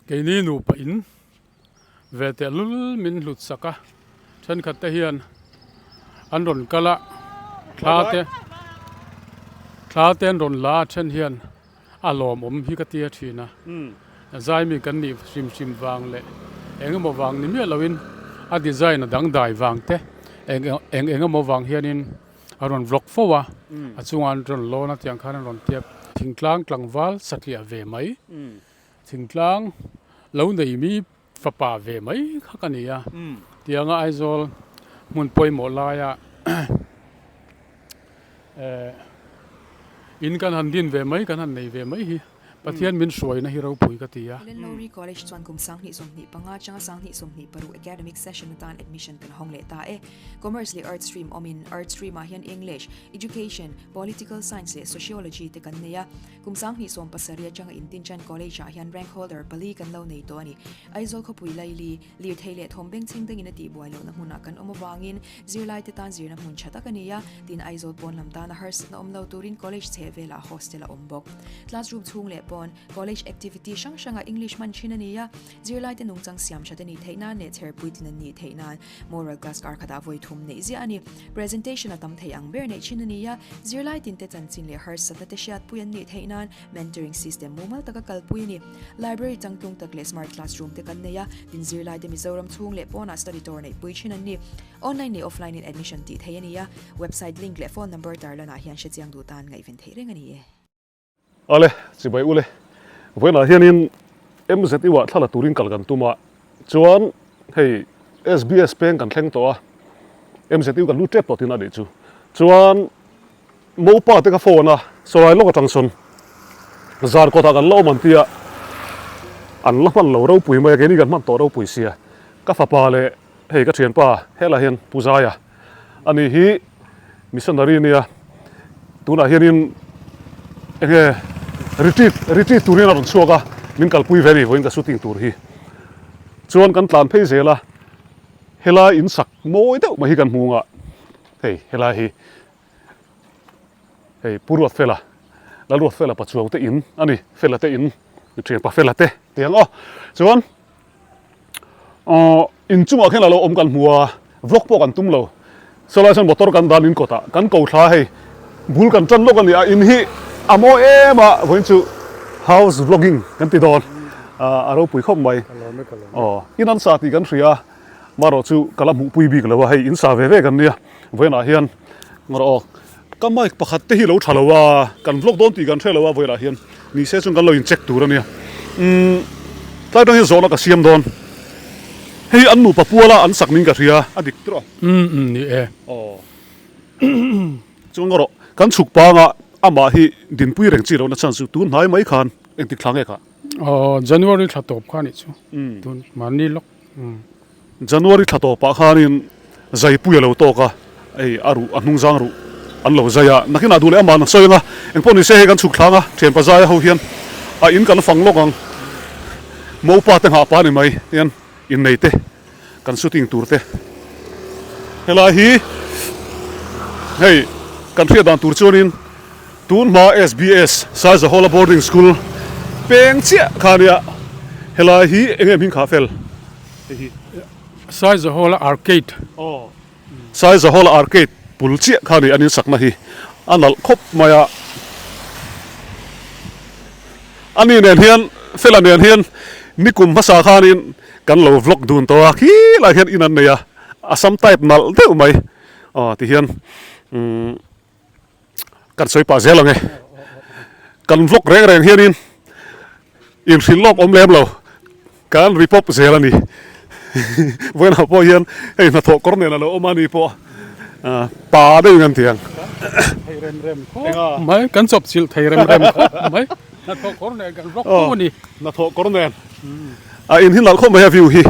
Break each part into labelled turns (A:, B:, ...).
A: Keini nupa in ve tehlul min hlut sak a, thenkhat te hian an rawn kal a, thla te thla te an rawn la a then hian a lawmawm hi ka tia thin a, zaimi kan nih hrim hrim vang leh eng emaw vang ni miah loin a design a dangdai vang te eng eng emaw vang hianin a rawn vlog fo a, a chungah an rawn lawn a tiang khan an rawn tia thingtlang tlangval satliah ve mai. Thingtlang lo nei mi fapa ve mai kha ka ni a, tianga Aizawl hmun pawimawh laia in kan han din ve mai, kan han nei ve mai hi Pathian min hruaina hi ropui ka ti a.
B: Helen Lowry College chuan kum 2025 atanga 2026 academic session atan admission kan hawng leh ta e. Commerce leh Arts stream awmin Arts stream ah hian English, Education, Political Science leh Sociology te kan nei a. Kum 2017 atanga Intinchan College ah hian rank holder pali kan lo nei tawh a ni. Aizawl khawpui Laili, lirthei leh thawm bengchheng dangin a tihbuai lohna hmunah kan awm avangin zirlaite tan zirna hmun tha tak a ni a, tin Aizawl pawn lam tana harsatna awm lo turin college chheh velah hostel a awm bawk. Classroom chhung leh pawn college activity hrang hrangah English hman thin a ni a, zirlaite nungchang siam that a nih theih nan leh chher puitlin an nih theih nan Moral class kar khatah vawi thum neih ziah a ni. Presentation a tam thei ang ber neih thin a ni a, zirlai tinte chanchin leh harsatna te hriatpui an nih theih nan mentoring system mumal taka kalpui a ni. Library changtlung tak leh smart classroom te kan nei a, tin zirlai te Mizoram chhung leh pawnah study tour neihpui thin an ni. Online leh offline in admission tih theih a ni a, website link leh phone number tarlanah hian hrechiang duh tan ngaihven theih reng a ni e.
C: Ale, chibai ule. Vawiinah hianin MZU ah thla la turin kal kan tum a, chuan hei SBS peng kan thleng tawh a, MZU kan lut tep tawh tihna a nih chu. Chuan Mopa te ka phone a, sawlai lawk atang sawn zar kawtah kan la awm an tia, an la hman lo ropui mai a, keini kan hman tawh ropui sia, ka fapa leh Hei ka thianpa helaiah hian Pu Zaia a ni hi missionary nia tunah hianin enge retreat retreat turin a rawn chhuak a min kalpui ve a ni vawiin ka shooting tur hi chuan kan tlan phei zel a helai in sak mawi deuh mai hi kan hmu ang a hei helai hi hei Pu Ruatfela Lalruatfela Pachuau te in a ni Fela te in thianpa Fela te tiang aw chuan. Aww inchungah khian alo awm kan hmu a, vlog pawh kan tum lo. Sawlai sawn motor kan dan in kawtah kan ko thla hei bul kan tan lawk a ni a, in hi a mawi em a, vawiin chu house vlogging kan ti dawn a ropui khawp mai. Aww in an sa tih kan hria a, marawh chu ka la hmuhpui bik lo a, hei in sa ve ve kan nia vawiinah hian marawh aw. Ka mic pakhat te hi lo tha lo a, kan vlog dawn tih kan hre lo a vawilah hian ni se chuan kan lo in check tur a nia. Umm tlai atang hian zawhna ka siam dawn. Hei an nupa puala an sak ning ka hria a dik tawh a.
A: Umm umm ni e.
C: Aw. Chuan erawh kan chhuk panga amah hi dinpui reng chi lohna chhan chu tun hnai mai khan engtik thla nge kha?
A: Aw January thla tawp kha a nih chu. Tun mahni lawk.
C: January thla tawpah khanin zaipui a lo tawk a, hei a ruh a hnung zang ruh an lo zai a, nakinah duh leh aman a sawi ang a, engpawh ni se hei kan chhuk thlang a, thianpa zaia ho hian a in kan fang lawk ang, mopa te nghah pa ni mai hian innei te kan shooting tur te helai hi hei kan hriat dan tur chuanin tun hma SBS Saizahawla boarding school peng chiah kha ania helai hi eng em hming kha fel.
A: Saizahawla Arcade.
C: Aw. Saizahawla Arcade bul chiah kha ni an insakna hi a nalh khawp mai a. Ani nen hian Fela nen hian nikum hmasa khanin kan lo vlog dun tawh a, khilai hian in an nei a, Assam type nalh deuh mai. Aw tihian umm. Kan sawi pah zel ang e. Kan vlog reng reng hianin inhrilh lawk awm lem lo. Kan ri pawp zel a ni. Vawiinah pawh hian hei hnathawh kawr nen a lo awm a ni pawh pa deuhin an ti ang.
A: Thei rem rem khawp mai. Kan chawp chilh thei rem rem khawp mai. Hnathawh kawr nen kan vlog fo a ni.
C: Hnathawh kawr nen. A in hi nalh khawp mai a view hi.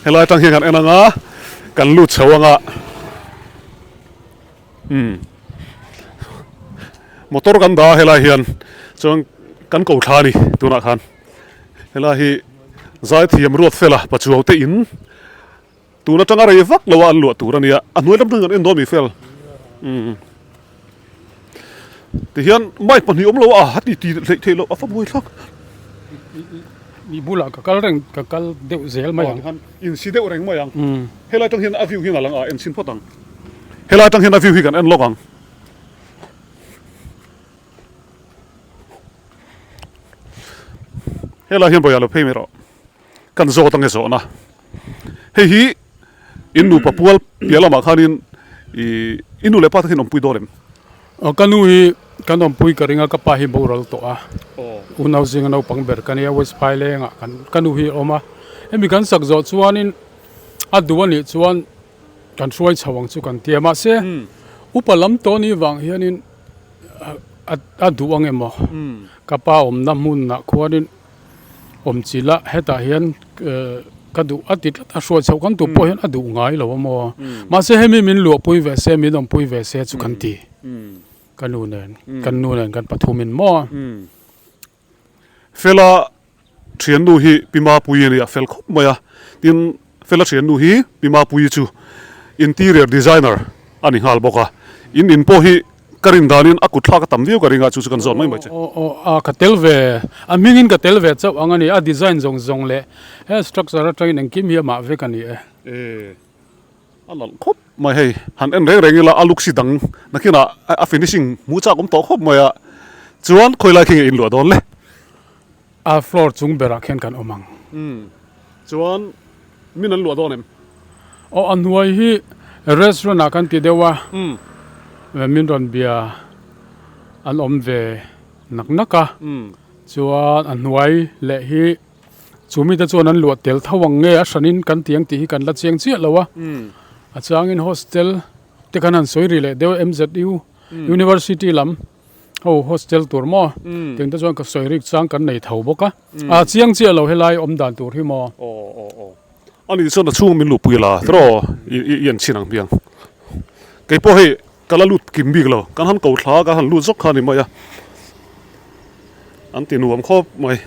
C: Helai atang hian kan en ang a, kan lut chho ang a. Umm motor kan dah a helai hian chuan kan ko thla a ni tunah khan helai hi zaithiam ruat fela pachuau te in tun atanga rei vak lo a an luah tur a nia a hnuai lam atangin kan en dawn mi fel umm tihian mic pahnih awm lo a a ti ti hleih theih loh a fa buai thlak.
A: I bulah ka kal reng ka kal deuh zel mai ang.
C: Tikhan insi deuh reng mai ang. Helai atang hian a view hi a lang a en chhin phawt ang. Helai atang hian a view hi kan en lawk ang. Helai hian bawihah lo phei mai rawh. Kan zawt ange zawhna. Hei hi in nupa pual piah lamah khanin ih i nu leh pa te khin awmpui dawn em?
A: Aw ka nu hi kan awmpui ka ring a ka pa hi boral tawh a unau zinga naupang ber ka nia West Phailengah kan ka nu hi a awm a hemi kan sak zawh chuanin a duh a nih chuan kan hruai chho ang chu kan tia mahse upa lam tawh ni vang hianin a duh ang emaw ka pa awmna hmunah khuanin Awm chilh a, hetah hian ka duh a ti tlat a, hruai chhoh kan duh pawh hian a duh ngai lo a maw? Mahse hemi min luahpui ve se, min awmpui ve se chu kan ti. Ka nu nen, kan nu nen kan pathumin maw?
C: Fela thiannu hi Pi Mapuii a ni a, fel khawp mai a. Tin, Fela thiannu hi Pi Mapuii chu interior designer a ni nghal bawk a. In in pawh hi Ka rin danin a kut thlak a tam viau ka ring a, chu chu kan zawt mai mai che.
A: Aw aw a, ka tel ve, a hmingin ka tel ve chauh ang a ni, a design zawng zawng leh he structure atangin engkim hi amah vek a ni e.
C: E, a nalh khawp mai hei, han en reng reng ila a looks hi dang nakinah a finishing hmuh chak awm tawh khawp mai a, chuan khawi lai khi nge in luah dawn le?
A: A floor chung berah khian kan awm ang.
C: Umm. Chuan min an luah dawn em?
A: Aw a hnuai hi restaurant ah kan ti deuh a. Umm. Min rawn bia an awm ve nak nak a. Umm. Chuan a hnuai leh hi chu mite chuan an luah tel tho ang nge a hranin kan ti ang tih hi kan la chiang chiah lo a. Umm. A changin hostel te khan han sawi ri leh deuh MZU University lam. Ho hostel tur maw? Tiang te chuan ka sawi rik chang kan nei tho bawk a. A chiang chiah lo helai awm dan tur hi maw?
C: Aw aw aw. A nih chuan a chhung min luhpui la tiraw i en chhin ang hmiang. Kei pawh hei ka la lut kim bik lo. Kan han ko thla a kan han lut zawk kha a ni mai a. An ti nuam khawp mai.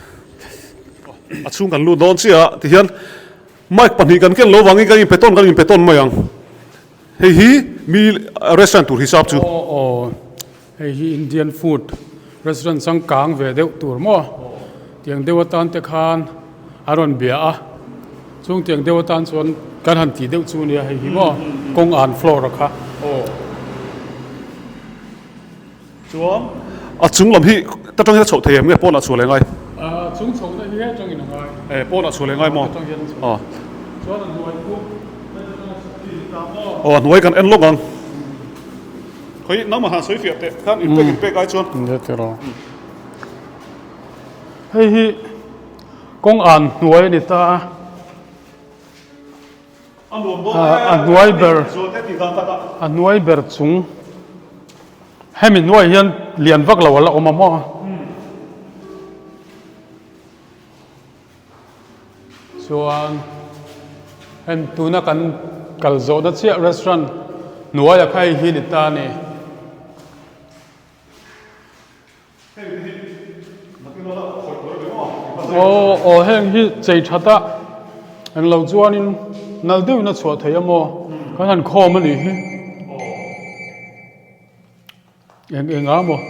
C: A chhung kan lut dawn chiah a tihian mic pahnih kan ken lo vangin kan inpe tawn kan inpe tawn mai ang. Hei hi mi restaurant tur hisap chu.
A: Aw aw hei hi Indian food restaurant changkang ve deuh tur maw tiang deuh atan te khan a rawn bia a chung tiang deuh atan chuan kan han tih deuh chu nia hei hi maw kawng an floor a kha.
C: Aw chuan a chung lam hi ta tang hian a chhoh thei em nge pawnah chhuah leh ngai?
A: A chung chhohna hi atangin a ngai.
C: E pawnah chhuah leh ngai maw?
A: Atang hian a chhoh. Chuan a hnuai khu
C: Aw a hnuai kan en lawk ang. Khawi nangmah han sawi fiah teh khan in pek in pek ai chuan.
A: Nia tiraw. Hei hi kawng an hnuai a ni ta a.
C: A nuam dawn e.
A: A hnuai ber a hnuai ber chung hemi hnuai hian lian vak lo a la awm a maw. Chuan heng tuna kan kal zawhna chiah restaurant hnuaia kha hei hi ni ta a ni. Aw aw heng hi chei that a englo chuanin nal deuhin a chhuah thei a maw kan han khawm a nih hi. Eng eng a maw.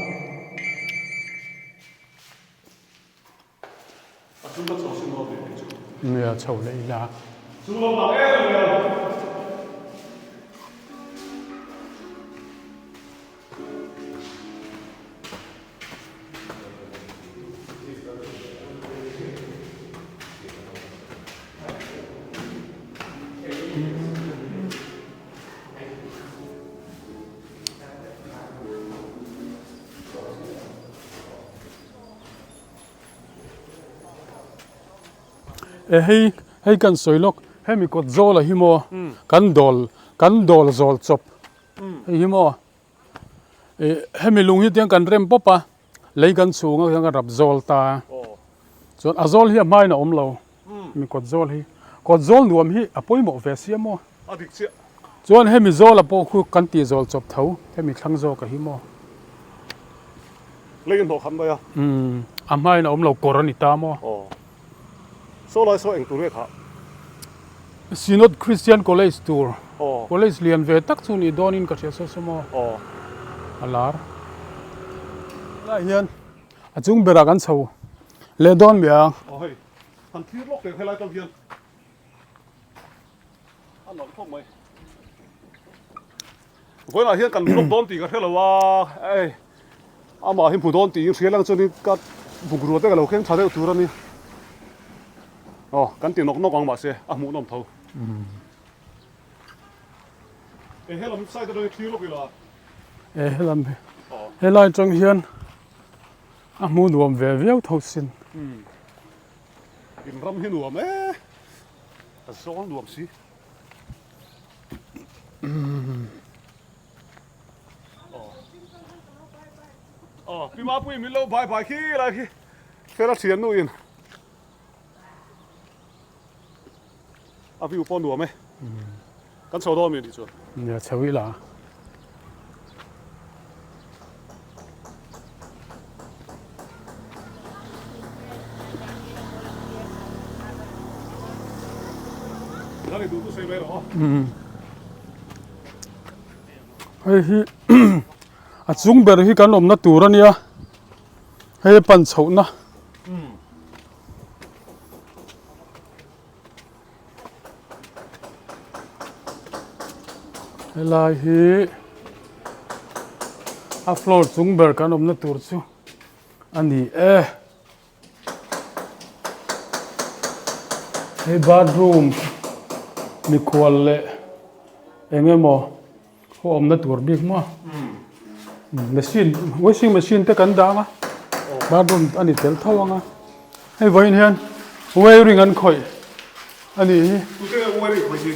A: Nia chho leh ila. E hei hei kan sawi lawk hemi kawt zawl a hi maw kan dawl kan dawl zawl chawp hei hi maw ih hemi lung hi tiang kan rem pawp a lei kan chhung a hian kan rap zawl ta a chuan a zawl hi a hmain a awm lo mi kawt zawl hi kawt zawl nuam hi a pawimawh ve sia maw chuan hemi zawla pawh khu kan tih zawl chawp tho hemi thlang zawk a hi maw.
C: Lei in hnawh khat mai a.
A: Umm a hmain a awm lo kawr a ni ta maw.
C: Aw saw lai saw eng tur nge khah.
A: Synod Christian College tur. Aw. College lian ve tak chu nih dawnin ka hria saw saw maw.
C: Aw.
A: A lar. Helai hian a chung berah kan chho leh dawn mai ang.
C: Aw. Han thlir lawk teh helai tang hian a nalh khawp mai. Vawiinah hian kan vlog dawn tih ka hre lo a, ei amah hi hmu dawn tiin hria lang chuanin ka bungrua te ka lo keng tha deuh tur a ni. Aw kan ti nawk nawk ang mahse a hmuhnawm tho. E helam side atangin thlir lawk ila.
A: E helam hi helai atang hian a hmu nuam ve viau tho sin.
C: In ram hi nuam e, a zawl nuam si. Aw pi Mapui min lo bai bai khi lai khi fela thian nu in a view pawh nuam e kan chho dawn mi tih chuan.
A: Nia chho ila. Hei hi a chung ber hi kan awmna tur a nia hei a pan chhohna. Helai hi a floor chung ber kan awmna tur chu a ni e. Hei bathroom mikhual leh eng emaw ho awmna tur bik maw machine washing machine te kan dah ang a bathroom a ni tel tho ang a hei vawiin hian wiring an khawih a nih hi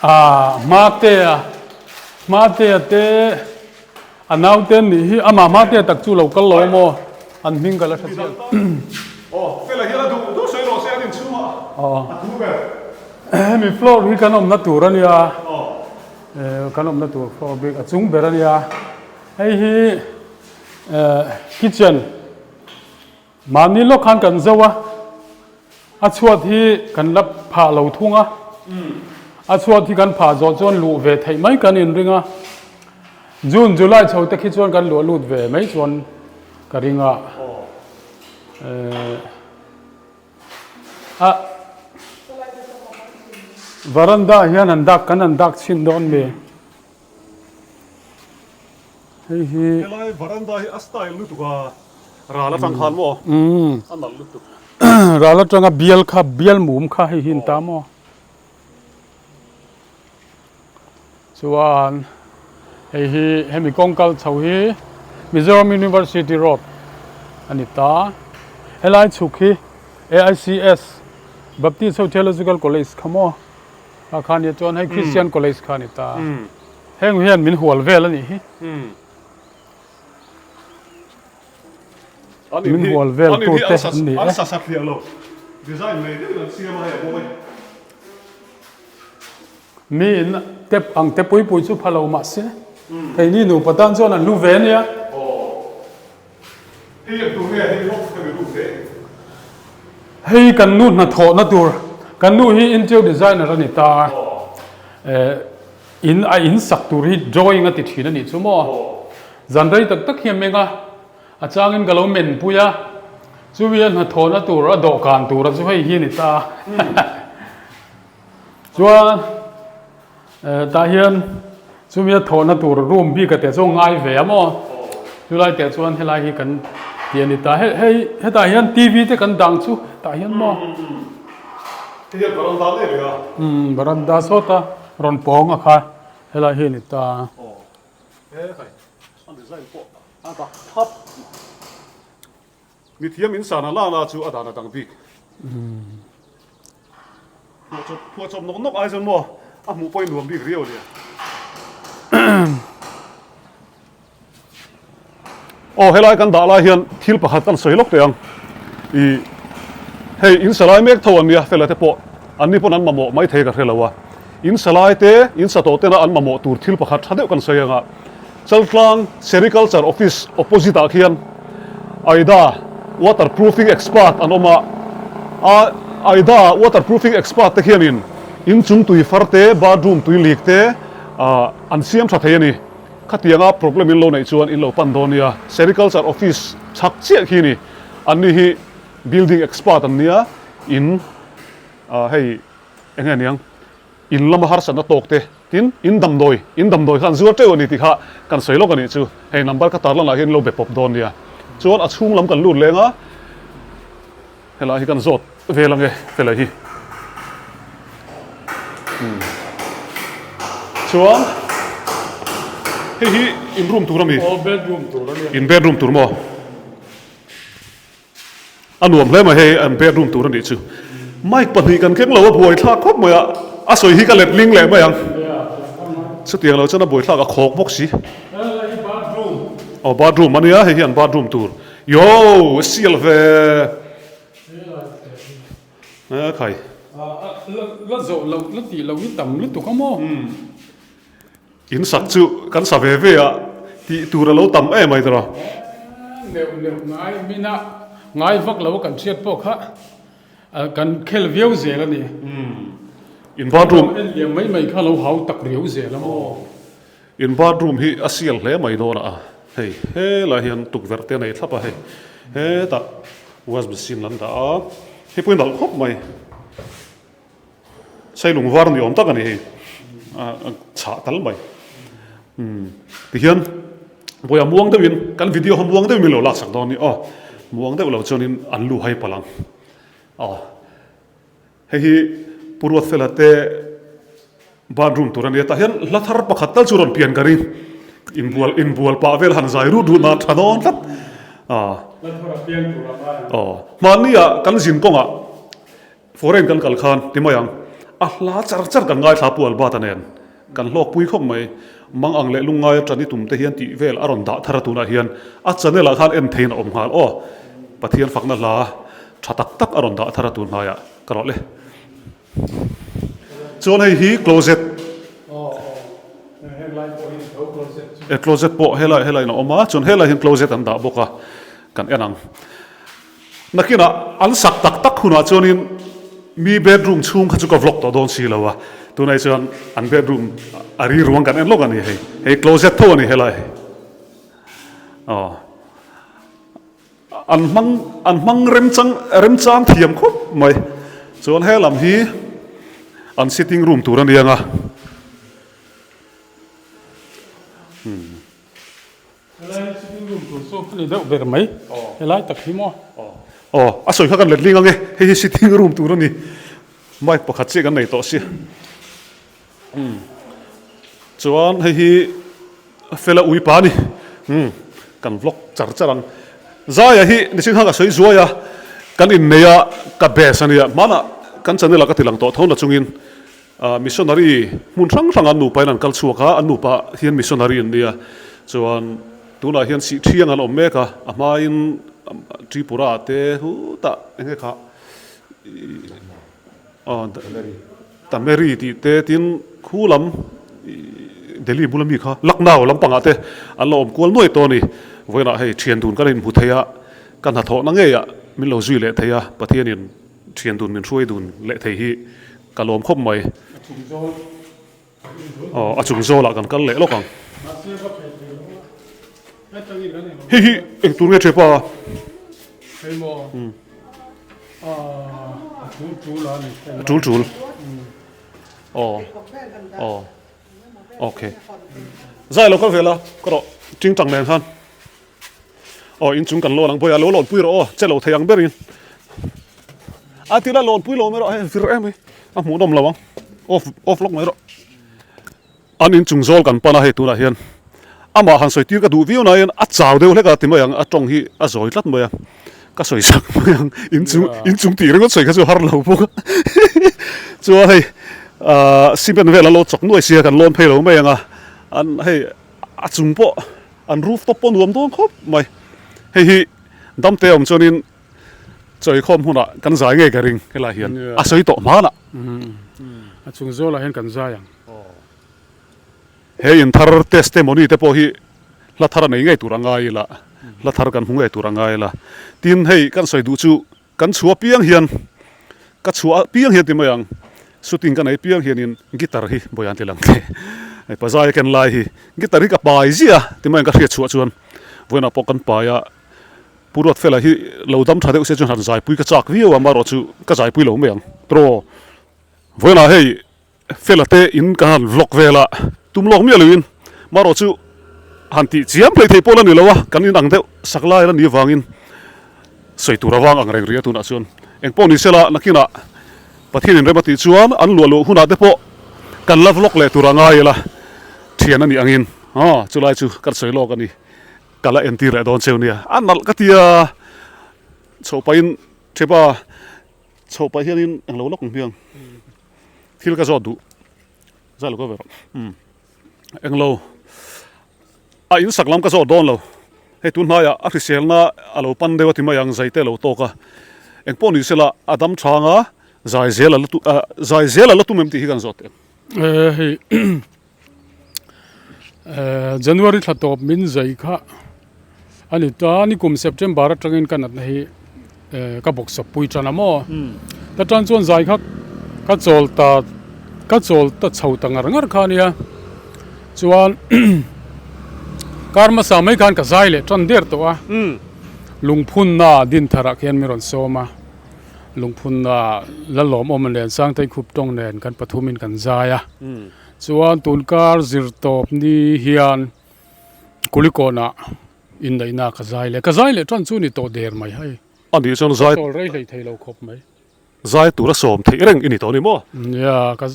A: ah hmatea hmatea te a naute an nih hi amah hmatea tak chu lo kal lo maw an hming ka la hre chiah hemi floor hi kan awmna tur a nia. Kan awmna tur floor bik a chung ber a nia hei hi kitchen mahni lawk khan kan zo a a chhuat hi kan la phah lo thung a a chhuat hi kan phah zawh chuan luh ve theih mai kan inring a June July chho te khi chuan kan luah lut ve mai chuan ka ring a. A varanda ah hian an dak kan an dak chhin dawn mi hei hi
C: Helai varanda hi a style lutuk a ral atang khan maw a nalh lutuk
A: ral atanga bial kha bial mum kha hei hi an ta maw. Chuan hei hi hemi kawng kal chho hi Mizoram University Road a ni ta. Helai chhuk hi AICS Baptist ho Theological College kha maw kha kha nia chuan hei Christian College kha a ni ta. Heng hian min hual vel a nih hi. Min hual vel tu te an ni e. Mi in tep ang te pui pui chu pha lo mah se keini nupa tan chuan an lu ve a nia. Hei kan nu hnathawhna tur kan nu hi interior designer a ni ta a in a in sak tur hi drawing a ti thin a nih chu maw zan rei tak tak hi a meng a a changin ka lo men pui a chumi a hnathawhna tur a dawhkan tura chu hei hi a ni ta a. Chuan tah hian chumi a thawhna tur room bik a teh chu a ngai ve a maw? Chulai teh chuan helai hi kan tih a ni ta. Hei hei hetah hian TV te kan dang chu tah hian maw?
C: Hei hian varanda nei reng a.
A: Umm varanda sawta rawn pawng a kha helai hi a ni ta.
C: Aw he hei a design pawh a dak thap. Mithiam in sana lana chu a dan a dang bik. Phuahchawp phuahchawp nawk nawk ai chuan maw a hmuh pawhin nuam bik riau nia. Aw helai kan dah lai hian thil pakhat kan sawi lawk teh ang. I hei in salai mek tho an nia fela te pawh an ni pawn an mamawh mai thei ka hre lo a. In salai te in sa tawh tena an mamawh tur thil pakhat tha deuh kan sawi ang a. Chaltlang Sericulture Office opposite ah khian Aida waterproofing expert an awm a, a Aida waterproofing expert te khianin inchung tui far te, bathroom tui leak te ah an siam tha thei a ni. Khatianga problem in lo neih chuan in lo pan dawn nia. Sericulture Office chhak chiah khi ni. Anni hi building expert an nia. In hei eng nge niang in lama harsatna tawk te tin in damdawi in damdawi kha an zuar teuh a ni tih kha kan sawi lawk a nih chu. Hei number ka tarlan ah hian lo be pawp dawn nia. Chuan a chhung lam kan lut leng a helai hi kan zawt vel ange helai hi. Chuan hei hi in room tur a mi?
A: Aw bedroom tur a nia.
C: In bedroom tur maw? A nuam hle mai hei an bedroom tur a nih chu. Mic pahnih kan keng lo a buaithlak khawp mai a, a sawi hi ka let ling leh mai ang. Chutiang lo chuan a buaithlak a khawk bawk si. Aw bathroom a nia hei hi an bathroom tur. Yo sial ve. A khai.
A: La zawh loh la tih loh hi tam lutuk a maw?
C: In sak chu kan sa ve ve a, tih tur a lo tam em mai tawh.
A: Neuh neuh ngai mina ngai vak lo kan hriat pawh kha kan khel viau zel a ni.
C: In bathroom.
A: En liam mai mai kha lo hau tak riau zel a maw?
C: In bathroom hi a sial hle mai dawn a, hei helai hian tukverh te a nei thlap a hei, hetah wash basin an dah a, hei pawhin nalh khawp mai. Sailung var ni awm tak a ni hei, a chhah tal mai. Umm tihian vawiah muang deuhin kan video kha muang deuhin min lo laksak dawn a ni aw, muang deuh lo chuanin an lu hai palh ang aw. Hei hi Pu Ruatfela te bathroom tur a nia tah hian hla thar pakhat tal chu rawn pian ka ring inbual inbual pah vel han zai rut rut nan tha dawn tlat a.
A: Hla thar a pian tur a ngai ang.
C: Aw hmanni ah kan zin kawngah Foreign kan kal khan ti mai ang, a hla char char kan ngaithla Pu Albert-a nen kan hlawkpui khawp mai. Mang ang leh lungngai atani tum te hian tih vel a rawn dah thar a tunah hian a channel ah khan en theiin a awm nghal aw. Pathian fakna hla tha tak tak a rawn dah thar a tun hnaiah ka rawh le. Chuan hei hi closet e closet pawh helai helai in a awm a chuan helai hian closet an dah bawk a kan en ang. Nakinah an sak tak tak hunah chuanin mi bedroom chhung kha chu ka vlog tawh dawn si lo a, tunah hi chuan an bedroom a ri ruang kan en lawk a ni hei, hei closet tho a ni helai hei aw an hmang an hmang remchang remchang thiam khawp mai chuan he lam hi an sitting room tur a ni ang a umm.
A: Helai hi sitting room tur chu a ni deuh ber mai, helai tak hi maw?
C: Aw, a sawi kha kan let ling ang e, hei hi sitting room tur a ni, mic pakhat chiah kan nei tawh sia. Umm, chuan hei hi Fela Uipa a ni, umm, kan vlog char char ang. Zaia hi nichin khan ka sawi zuai a, kan innei a, ka best a nia, hmanah kan channel ah ka ti lang tawh tho na chungin Missionary hmun hrang hrang an nupa in an kal chhuak a, an nupa hian missionary an nia. Chuan tunah hian sih thiang an awm mek a, a hmain Tripura te hutah eng nge kha Tameri tih te tin khu lam Delhi bula mi kha Lucknow lampangah te an lo awm kual nuai tawh a ni. Vawiinah hei thian dun kan inhmu thei a, ka hnathawhna ngeiah min lo zui leh thei a, Pathianin Thian dun min hruai dun leh thei hi ka lawm khawp mai. Aw a chung zawlah kan kal leh lawk ang. Hei hi eng tur nge ṭhepa? A ṭul ṭul. Aw aw okay. Zai lo kal ve la ka rawh ṭingṭang nen khan. Aw inchung kan lawn ang bawiah lo lawnpui rawh aw che lo thei ang berin a tila lawnpui lo mai rawh hei vir em mai a hmuhnawm lo ang off off lawk mai rawh an inchung zawl kan pan a hei tunah hian amah han sawi tir ka duh viau na hian a chau deuh hlek a ti mai ang a tawng hi a zawi tlat mai a ka sawi sak mai ang inchung inchung tih ringawt sawi kha chu har lo bawk a chuan hei ah cement vel an lo chawk nuai sia kan lawn phei lo mai ang a an hei a chung pawh An roof top pawh nuam dawn khawp mai. Hei hi damte awm chuanin chawikhawm hunah kan zai ngei ka ring helai hian a sawi tawh hmanah.
A: A chung zawlah hian kan zai ang.
C: He in thar testimony te pawh hi hla thar a nei ngei tur a ngai ila, hla thar kan hmu ngei tur a ngai ila. Tin hei kan sawi duh chu Kan chhuah piang hian, ka chhuah piang hian ti mai ang, shooting ka nei piang hianin guitar hi bawiah an ti lang teh. Hei pazai a ken lai hi guitar hi ka pai ziah a ti mai ang ka hriat chhuah chuan vawiinah pawh kan pai a. Pu Ruatfela hi lo dam tha deuh se chuan han zaipui ka chak viau a, amaherawh chu ka zaipui lo mai ang. Tro, vawiinah hei Fela te in kan han vlog vel a, tum lawk miah loin amaherawh chu han tih chiam hlei thei pawh la ni lo a, kan inang deuh sak lai la ni avangin sawi tur avang ang reng rih a tunah chuan engpawh ni sela nakinah Pathian inrem a tih chuan an luah luah hunah te pawh kan la vlog leh tur a ngai ila thian a nih angin aw chulai chu kan sawi lawk a ni. Ka la entir leh dawn cheu nia. A nalh ka tia chhoh pahin Thepa chhoh pah hianin englo lawk ang hmiang thil ka zawt duh zai lo ka ve rawh umm englo a in sak lam ka zawt dawn lo hei tun hnaiah a hriselna a lo pan deuh a ti mai ang zai te a lo tawk a engpawh ni sela a dam chhang a zai zel a la zai zel a la tum em tih hi kan zawt teh ang.
A: Hei. January thla tawp min zai kha a ni ta ni kum September atangin ka natna hi ka bawk sawp pui tan a maw ta tan chuan zai kha ka chawl ta ka chawl ta chho ta ngar ngar kha ania chuan kar hmasa mai khan ka zai leh tan der tawh a lungphunna Dintharah khian min rawn sawm a. Lungphunna Lalawmawma nen Sangtei Khup tawng nen kan pathumin kan zai a, chuan tunkar zirtawp ni hian Kulikawnah inneihna ka zai leh, ka zai leh tan chu ni tawh der mai hei.
C: A nih chuan zai.
A: Ka chawl rei hlei thei lo khawp mai.
C: Zai tura sawm theih reng i ni tawh a ni maw?
A: Nia, ka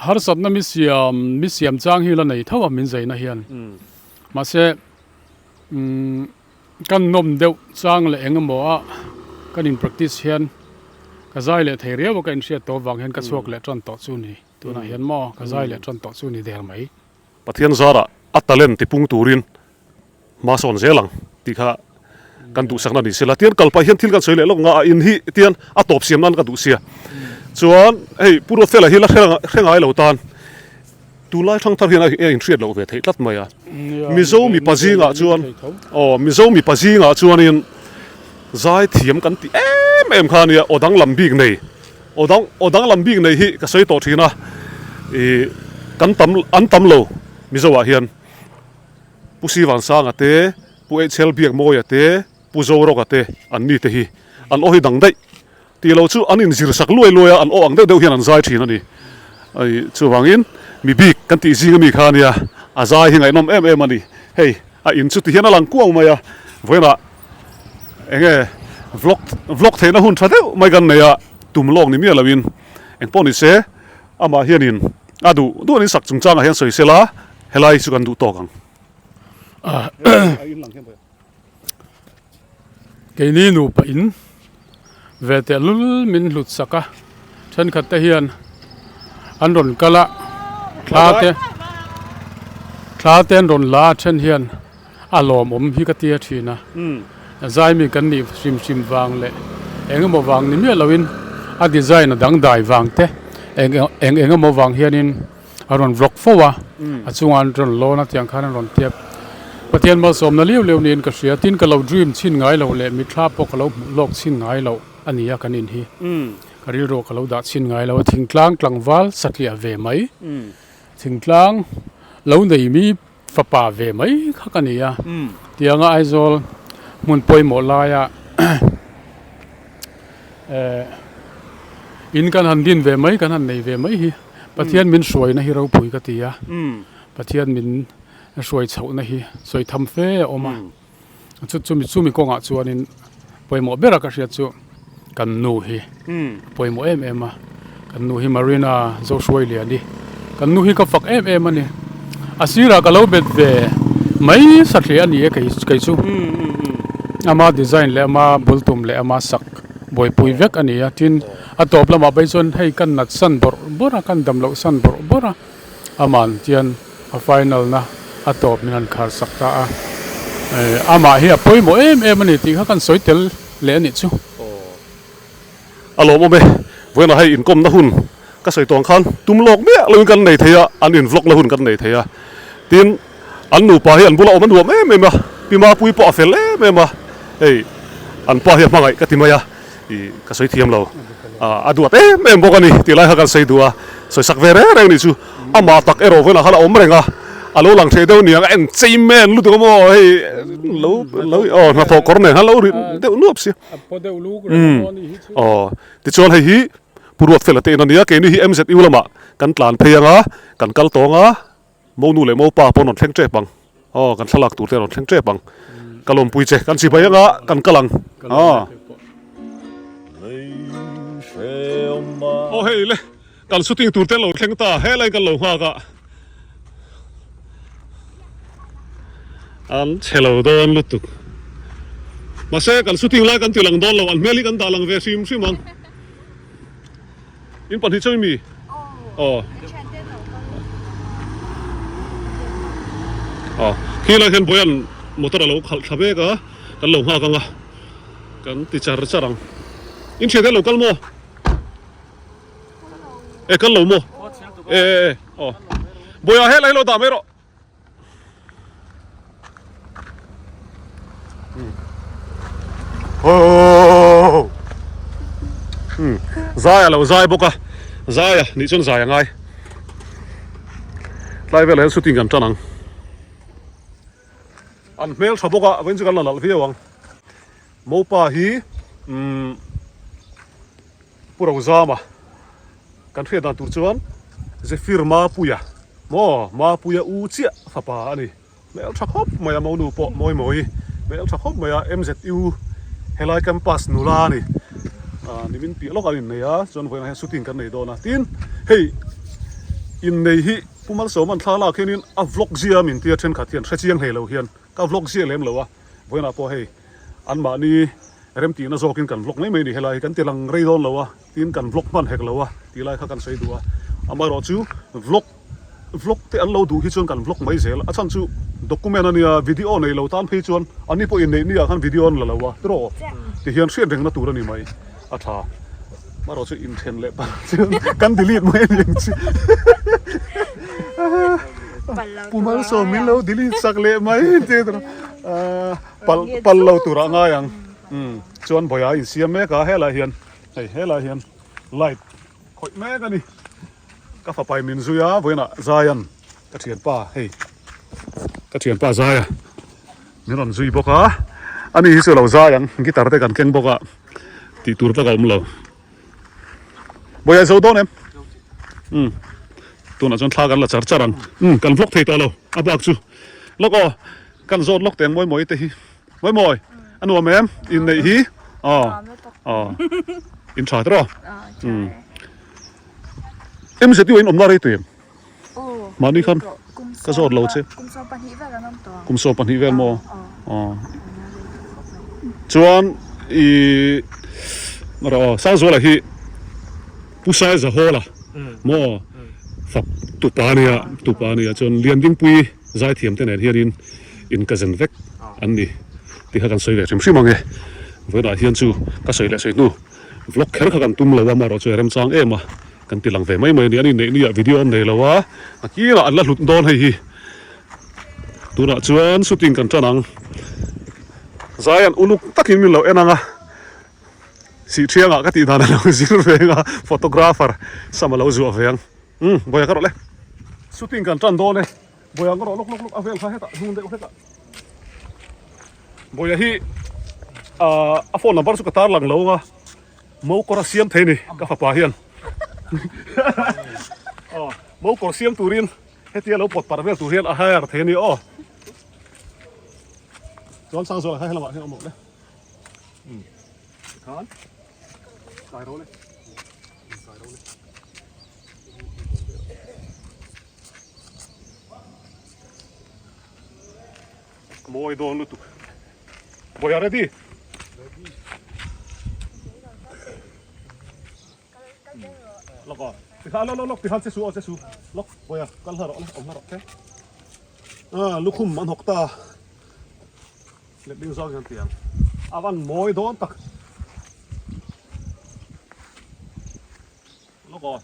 A: harsatna mi siam mi siam chang hi la nei tho a min zaina hian. Mahse umm. Kan nawm deuh chang leh eng emaw a kan in practice hian ka zai leh thei riau a ka inhriat tawh avang hian ka chhuak leh tan tawh chu ni. Tunah hian maw ka zai leh tan tawh chu ni der mai.
C: Pathian zarah a talent tipung turin hma sawn zel ang tih kha kan duhsakna ni sela. Tian kal pah hian thil kan sawi leh lawk nga a in hi tian a tawp siam nan ka duh sia. Chuan hei Pu Ruatfela hi la hre ngai lo tan. Tunlai thangthar hian a inhriat loh ve theih tlat mai a. Mizo mipa zingah chuan aw Mizo mipa zingah chuanin zai thiam kan ti em em kha ania aw danglam bik nei aw dang aw danglam bik nei hi ka sawi tawh thin a ih kan tam an tam lo Mizo ah hian Pu Sivansanga te Pu Eichel Biakmawia te Pu Zorawka te an ni te hi an aw hi dang daih Tih lo chu an inzir sak luai luai a, an aw ang deuh deuh hian an zai thin a ni. Chuvangin mi bik kan tih zing ami kha a nia, a zai hi ngaihnawm em em a ni. Hei a in chu ti hian a lang kuau mai a, vawiinah eng nge vlog vlog theihna hun tha deuh mai kan nei a, tum lawk ni miah loin engpawh ni se amah hianin a duh duh an insak chungchangah hian sawi sela helai chu kan duh tawk ang.
A: Keini nupa in ve teh lul min hlut sak a, thenkhat te hian an rawn kal a, thla te thla te an rawn la a, then hian a lawmawm hi ka tia thin a, zaimi kan nih hrim hrim vang leh eng emaw vang ni miah loin a design a dangdai vang te eng eng emaw vang hianin. A rawn vlog fo a, a chungah an rawn lawn a tiang khan an rawn tep. Pathian malsawmna liau liau niin ka hria, tin ka lo dream chhin ngai lo leh mitthla pawh ka lo hmuh lawk chhin ngai loh a ni a kan in hi. Ka rilru ka lo dah chhin ngai lo a, thingtlang tlangval satliah ve mai, thingtlang lo nei mi fapa ve mai kha ka ni a, tianga Aizawl hmun pawimawh laia eh in kan han din ve mai kan han nei ve mai hi. Pathian min hruaina hi ropui ka ti a, Pathian min hruai chhohna hi sawi tham fe a awm a, chu chumi chumi kawngah chuanin pawimawh bera ka hriat chu kan nu hi a pawimawh em em a, kan nu hi Marina Zohruailiani, kan nu hi ka fak em em a ni, a sirah ka lo bet ve mai satliah a ni e kei kei chu, ama design leh ama bul tum leh ama sak buaipui vek a ni a, tin. A tawp lamah phei chuan hei kan nat san bawrh bawrh a, kan dam loh san bawrh bawrh a, aman tian a final na a tawp min han khar sak ta a, amah hi a pawimawh em em a ni tih kha kan sawi tel leh a nih chu.
C: A lawmawm e, vawiinah hei inkawmna hun ka sawi tawng khan tum lawk miah loin kan nei thei a, an in vlog na hun kan nei thei a, tin an nupa hi an bula awm a nuam em em a, Pi Mapuii pawh a fel em em a, hei an pa hi a hmangaih ka ti mai a. I ka sawi thiam lo. A duat em em bawk a ni tih lai kha kan sawi duh a, sawi sak ve reng reng nih chu. Amah tak erawh vawiinah khan a awm reng a, A lo lang thei deuh niang a en chei men lutuk a maw hei lo lo aw hnathawh kawr nen khan lo ri deuh nuap sia.
A: A paw deuh luk reng a maw ni hi chu.
C: Aw tichuan hei hi Pu Ruatfela te in a nia keini hi MZU lamah kan tlan phei anga kan kal tawng a Monu leh Mopa pawh an rawn thleng tep ang aw kan thlalak tur te an rawn thleng tep ang ka lawmpui che kan chibai anga kan kal ang aw. Aw hei le kan shooting tur te an lo thleng ta helai kan lo nghak a an chhe lo dawn lutuk mahse kan shooting lai kan ti lang dawn lo an hmel hi kan dah lang ve hrim hrim ang. In pahnih chauh i mi? Aw. Aw. Khi lai hian Boyan motor a lo khalh thla mek a, kan lo nghak ang a, kan ti char char ang. In thian te an lo kal maw? E kal lo maw? E e e aw. Boya helai hi lo dah mai rawh. Zai a lo zai bawk a zai a nih chuan zai a ngai tlai velah hian shooting kan tan ang an hmel tha bawk a vawiin chu kan la lalh viau ang mopa hi umm Pu Rozama kan hriat dan tur chuan Zephyr Mapuia maw Mapuia u chiah fapa a ni. Hmel tha khawp mai a monu pawh mawi mawi hmel tha khawp mai a MZU helai campus nula a ni. Nimin piah lawk an innei a chuan vawiinah hian shooting kan nei dawn a tin hei innei hi Pu Malsawma'n thla lak hianin a vlog zia min tia thenkhat hian hrechiang hlei lo hian ka vlog zia lem lo a vawiinah pawh hei anmahni Remtihna zawkin kan vlog mai mai a ni helai hi kan ti lang rei dawn lo a, tin kan vlog hman hek lo a tih lai kha kan sawi duh a, amaherawh chu vlog vlog te an lo duh hi chuan kan vlog mai zel a chhan chu document a nia video nei lo tan phei chuan an ni pawh inneih ni ah khan video an la lo a tiraw ti hian hriat rengna tur a ni mai a tha amaherawh chu inthen leh palh chuan kan delete mai a ni ang chi Pu Malsawm min lo delete sak leh mai te Pal pal lo tur ah ngai ang umm chuan bawih a insiam mek a helai hian hei helai hian light khawih mek a ni ka fapa in min zui a vawiinah Zion ka thianpa hei ka thianpa Zaia min rawn zui bawk a ani hi chu a lo zai ang guitar te kan keng bawk a tih tur vak a awm lo. Bawihah zo dawn em? Umm tunah chuan thla kan la char char ang. Umm kan vlog thei tawh lo a bak chu lawk aw kan zawt lawk teng mawi mawi te hi mawi mawi a nuam em inneih hi aw aw in tha tiraw umm MZU in awmna rei tui em? Mahni khan ka zawt lo che. Kum 12 vel maw? Aw. Chuan i rawh aw Sangzuala hi Pu Saiza Hall-a maw fak tupa ania tupa ania chuan Liandingpui zaithiam te nen hianin in ka zen vek an ni tih kha kan sawi ve hrim hrim ang e. Vawiinah hian chu ka sawi leh sawi hnu. Vlog kher kha kan tum lo a, amaherawh chu a remchang em a, kan ti lang ve mai mai a ni. An inneih ni ah video an nei lo a, a kirah an la hlut dawn hei hi. Tunah chuan shooting kan tan ang. Zaian uluk takin min lo en ang a, Sihthiangah ka tih dan a lo zir ve ang a, photographer sam a lo zuah ve ang. Umm, Bawiha ka rawh le. Shooting kan tan dawn e. Bawiha ka rawh lawk lawk lawk a vel kha hetah hnung deuh hlekah. Bawiha hi a phone number chu ka tar lang lo ang a, mo kawr a siam thei a ni ka fapa hian aw mo kawr siam turin hetia lo pawt parh vel tur hian a hire thei a ni aw chuan Sangzuala kha helamah hian a awm loh le umm tikhan kai ro le kai ro le. Mawi dawn lutuk. Bawiha ready? Lawk aw. Tikha lawk lawk lawk tikha che su aw che su. Lawk bawiha kal hla rawh le awm hla rawh okay. Ah lukhum an hawk ta. Letling zawng hian tiang. A van mawi dawn tak. Lawk aw.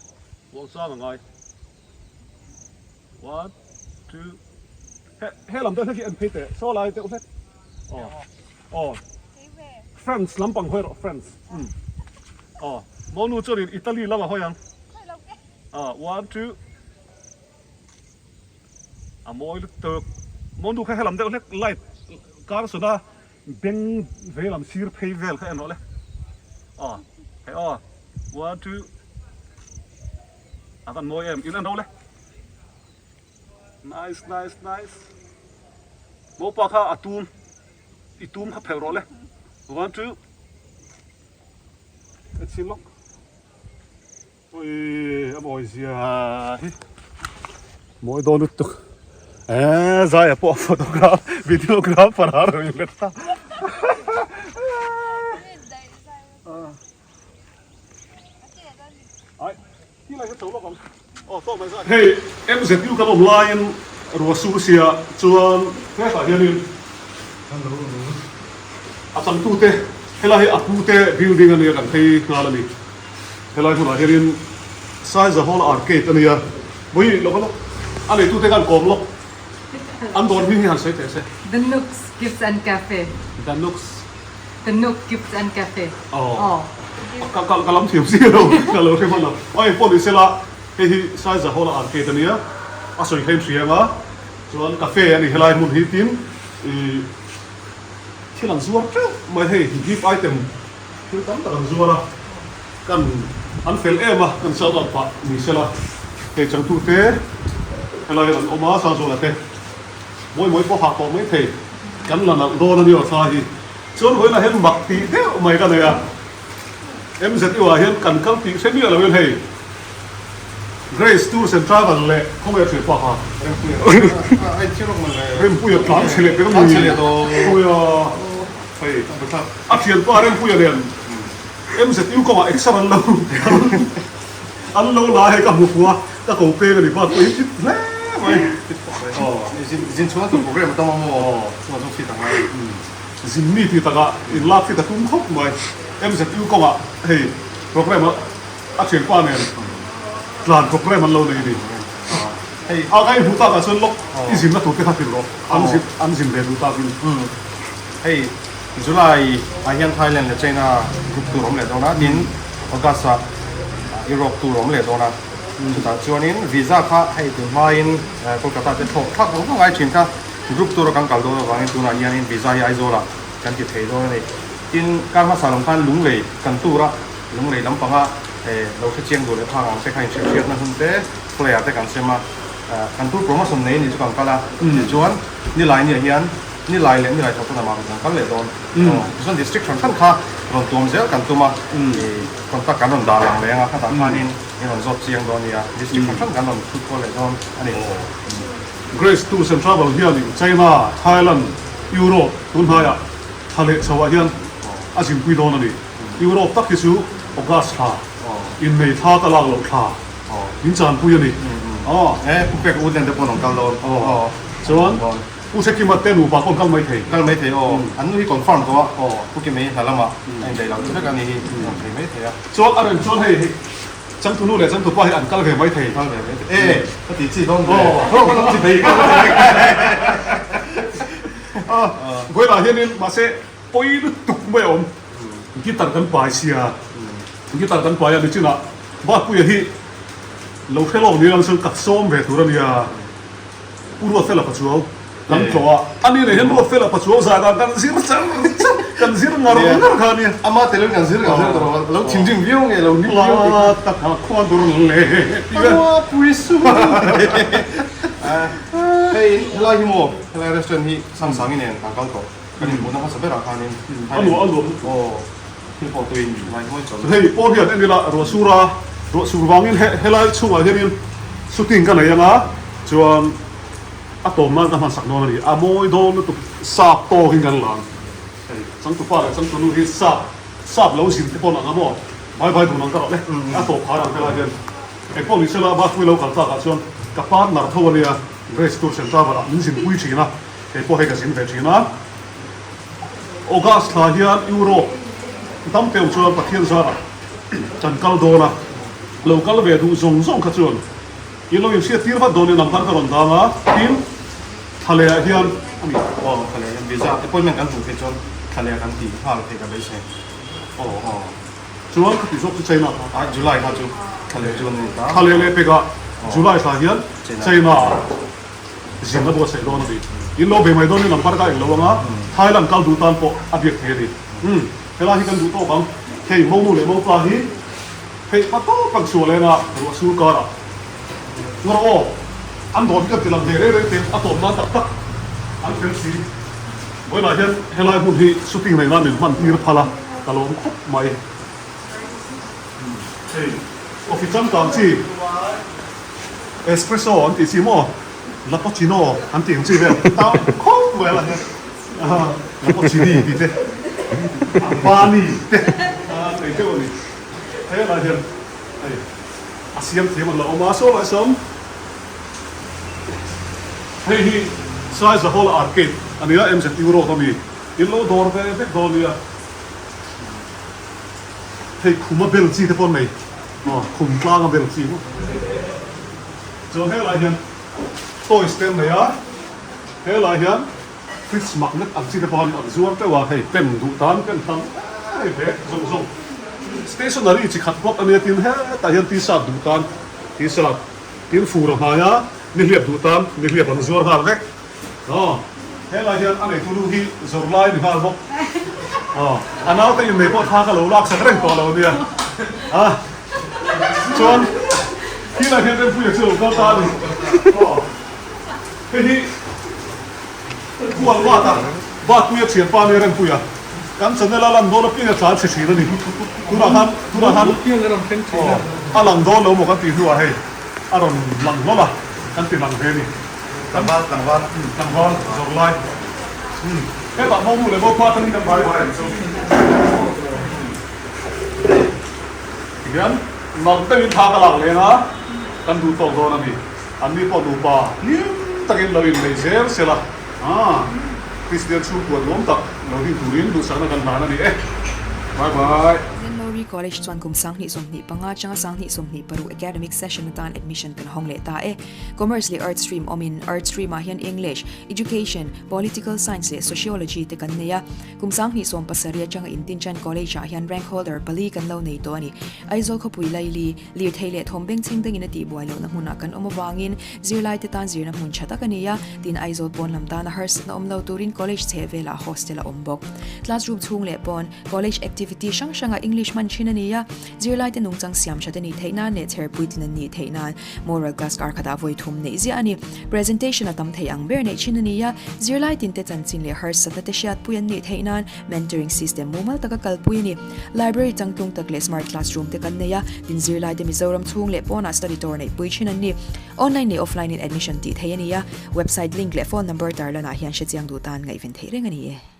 C: Muangchang a ngai. One, two, he he lam deuh hlek hi en phei teh saw lai deuh hlek aw aw France lampang hawi rawh France umm aw monu chuanin Italy lam a hawi ang ah one, two. A mawi lutuk. Mawndu kha helam deuh hlek light kar sawn a beng vei lam sir phei vel kha en rawh le. Aw hei aw one two a van mawi em in en ro le. Nice nice nice. Mopa kha a tum i tum kha phelh rawh le. One two ka chhin lawk. Ui a mawi zia hi mawi dawn lutuk eh zaia pawh a photograph videographer a rawn inlet ta hei MZU kan awm laiin ruah sur sia chuan hetah hianin a changtute helai hi a pute building ania kan phei nghal a ni. Helai hmunah hianin Saiza Hall Arcade a nia, vawi lawk a lawk a neitute khan kawm lawk an dawr hming hi han sawi teh se.
D: The Nooks Gifts and Cafe.
C: The Nooks.
D: The Nook Gifts and Cafe.
C: Aw. Ka ka ka lam thiam si lo, ka lo hre hman lo. Aw engpawh ni sela, hei hi Saiza Hall Arcade a nia, a sawi kha in hria anga, chuan cafe a ni helai hmun hi tin ih thil an zuar teuh mai hei gift item Thil tam tak an zuar a, kan an fel em a, kan shout out pah ni sela, hei changtute helai an awm a, Sangzuala te mawi mawi pawh hah tawh mai thei, kan la nalh dawn a ni aw thla hi. Chuan vawiinah hian mak tih deuh mai ka nei a, MZU ah hian kan kal tih hre miah loin hei Grace Tours and Travel leh khawnge a thian pa kha Rempuia tlan chhe leh pek a ni, khawnge a. Hei a thianpa Rempuia nen MZU kawngah exer an lo an lo la hei ka hmu fuh a, ka ko peng a ni bak pawh hi fit hle mai.
E: Zin chhunga tur program a tam a maw? Chunga chu fit a ngai.
C: Zin mi tih takah in lak fit a tum khawp mai. MZU kawngah hei program a thianpa nen tlan program an lo nei a ni. A ka inhmuh takah chuan lawk i zinna tur te kha hrilh rawh an zin ve duh takin.
E: Hei July ah hian Thailand leh China group tour awm leh dawn a, tin August ah Europe tour awm leh dawn a, chutah chuanin visa kha hei tun hmain Kolkata te thlawh thlak vang vang ai thin kha group tour a kan kal dawn avangin tunah hianin visa hi Aizawl ah kan ti thei dawn a ni. Tin kar hmasa lam khan Lunglei kan tour a, Lunglei lampanga lo hre chiang duh leh phang ang te kha inhriat hriatna hun te flyer te kan sem a, kan tour promotion nei ni chu kan kal a, tichuan nilai niah hian Nilai leh nilai thawk hunah mah kan kal leh dawn. Tichuan district hran hran kha rawn tuam zel kan tum a, contact kan rawn dah lang leh ang a, khatah khanin in rawn zawt chiang dawn nia, district hran hran kan rawn thut kual leh dawn a ni.
C: Grace Tours and Travel hianin China, Thailand, Europe tun hnaiah thla leh chhoah hian a zinpui dawn a ni. Europe tak hi chu August thla, innei thla ka lak loh thla min chanpui a ni.
E: Pu Pek Woodland te pawh an rawn kal dawn.
C: Chuan. Pu Hrekima te nupa pawh an kal mai thei.
E: Kal mai thei aw. An nu hi confirm tawh a, Pu Kima hi hna lamah a indaih loh chu vek a ni hi awm thei mai thei a.
C: Chuan a rem chuan hei hi changtunu leh changtupa hi an kal ve mai thei.
E: Kal ve mai thei. E ka ti chi dawn ve. Aw ka lo ti thei.
C: Vawilah hianin mahse pawi lutuk mai a awm. Guitar kan pai sia. Guitar kan pai a nichinah Bakpuia hi lo hre lawk ni ang chuan ka sawm ve tur a nia. Pu Ruatfela Pachuau kan tlawh a, a ni leh hian Ruatfela Pachuau zah dan kan zir char char, kan zir ngar ngar kha a nia.
E: Ama tel in kan zir kan zir tawh lo, a lo thinrim viau nge, a lo nim viau tih kha.
C: La taka khua dur leh tih vel.
E: Khua pui su. Hei helai hi maw, helai restaurant hi Sangsang-i nen kan kal tawh, kan inhmuhna hmasa berah khanin.
C: A nuam a nuam lutuk.
E: Aw, thil pawh tuin mai mawi chawlh.
C: Hei pawn hian en ila ruah sur a, ruah sur vangin helai chhungah hianin shooting ka nei anga. Chuan a tawm nan ka hman sak dawn a ni. A mawi dawn lutuk sap tawkin kan lang. Hei changtupa leh changtunu hi sap sap lo zin te pawn ang a maw? Vai vai dun ang ka rawh le. A tawp phar ang helai hian. Engpawh ni sela Bafui lo kal takah chuan ka partner tho a nia Grace Tours and Travel ah min zin pui thin a, kei pawh hei ka zin ve thin a. August thla hian Europe dam teuh chuan Pathian zarah kan kal dawn a, lo kal ve duh zawng zawng kha chuan I lo inhriat tir vat dawn in number ka rawn dang a, tin thla leh ah hian a ni.
E: Aw thla leh ah hian visa appointment kan hmuh theih chuan thla leh ah kan ti nghal thei ka beisei.
C: Aw aw chuan ka ti zawk chu China kha.
E: Ah July kha chu thla leh chu an ni ta.
C: Thla leh leh pek ah July thla hian China ah. Zin a buatsaih dawn a ni. In lo be mai dawnin number ka eng lo ang a, Thailand kal duh tan pawh a biak thei a ni. Umm, helai hi kan duh tawk ang. Hei Monu leh Mopa hi theih pa tawp kan chhuah leng a, ruah sur karah. Ngawr aw, an dawr hi kan ti lang ve reng reng teh, a tawp nan tak tak an fel si. Vawiinah hian helai hmun hi shooting nei nan min hman tir phal a, ka lawm khawp mai. Hei coffee changkang chi espresso an tih chi maw lappuccino an tih ang chi vel tam khawp mai a hian lappuccini tih te albani te an nei teuh a ni. Helai hian hei a siam thiam an lo awm a saw lai sawm hei hi Saizahawla arcade a nia MZU road ami in lo dawr ve vek dawn nia. Hei khum a bel chi te pawh an nei aw khum tlang a bel chi maw chuan helai hian toys te an nei a helai hian fridge magnet ang chi te pawh an zuar teuh a hei pen duh tan pen hlang hei bag zawng zawng stationery chi khat bawk ania tin hetah hian t-shirt duh tan t-shirt tin fur a hnai a nihliap duh tan nihliap an zuar nghal vek. Aw, helai hian a neitu nu hi zawrh lai ni nghal bawk. Aw, a naute innei pawh thla ka lo laksak reng tawh lo nia. A, chuan khilai hian Rempuia chu a lo kal ta a ni. Aw, hei hi Hual Bat a, Batpuia thianpa nia Rempuia. Kan channel a lan dawn apiang a tlan chhe thin a ni. Tunah khan, tunah khan, aw, a lang dawn lo maw kan tih hnuah hei a rawn lang hlawlh a, kan ti lang ve a ni. Tlangval, tlangval, tlangval zawrh lai. Hetah Monu leh Mopa atangin kan vai vai ang chu. Tihian nalh deuhin thla ka lak leng a, kan duh tawk dawn a ni. Anni pawh nupa hlim takin lo innei zel sela, Kristian chhungkua nuam tak lo ding turin duhsakna kan hlan a ni e. Bye bye.
B: Glenlowry College chuan kum 2025 atanga 2026 academic session atan admission kan hawng leh ta e. Commerce leh Arts stream awmin Arts stream ah hian English, Education, Political Science leh Sociology te kan nei a. Kum 2017 atanga Intinchan College ah hian rank holder pali kan lo nei tawh a ni. Aizawl khawpui Laili, lirthei leh thawm bengchheng dangin a tihbuai lohna hmunah kan awm avangin zirlai te tan zirna hmun tha tak a ni a, tin Aizawl pawn lam tana harsatna awm lo turin college chheh velah hostel a awm bawk. Classroom chhung leh pawn college activity hrang hrangah English hman thin a ni a, zirlaite nungchang siam that a nih theih nan leh chher puitlin an nih theih nan Moral class kar khatah vawi thum neih ziah a ni. Presentation a tam thei ang ber neih thin a ni a, zirlai tinte chanchin leh harsatna te hriatpui an nih theih nan mentoring system mumal taka kalpui a ni. Library changtlung tak leh smart classroom te kan nei a, tin zirlai te Mizoram chhung leh pawnah study tour neihpui thin an ni. Online leh offline in admission tih theih a ni a, website link leh phone number tarlanah hian hrechiang duh tan ngaihven theih reng a ni e.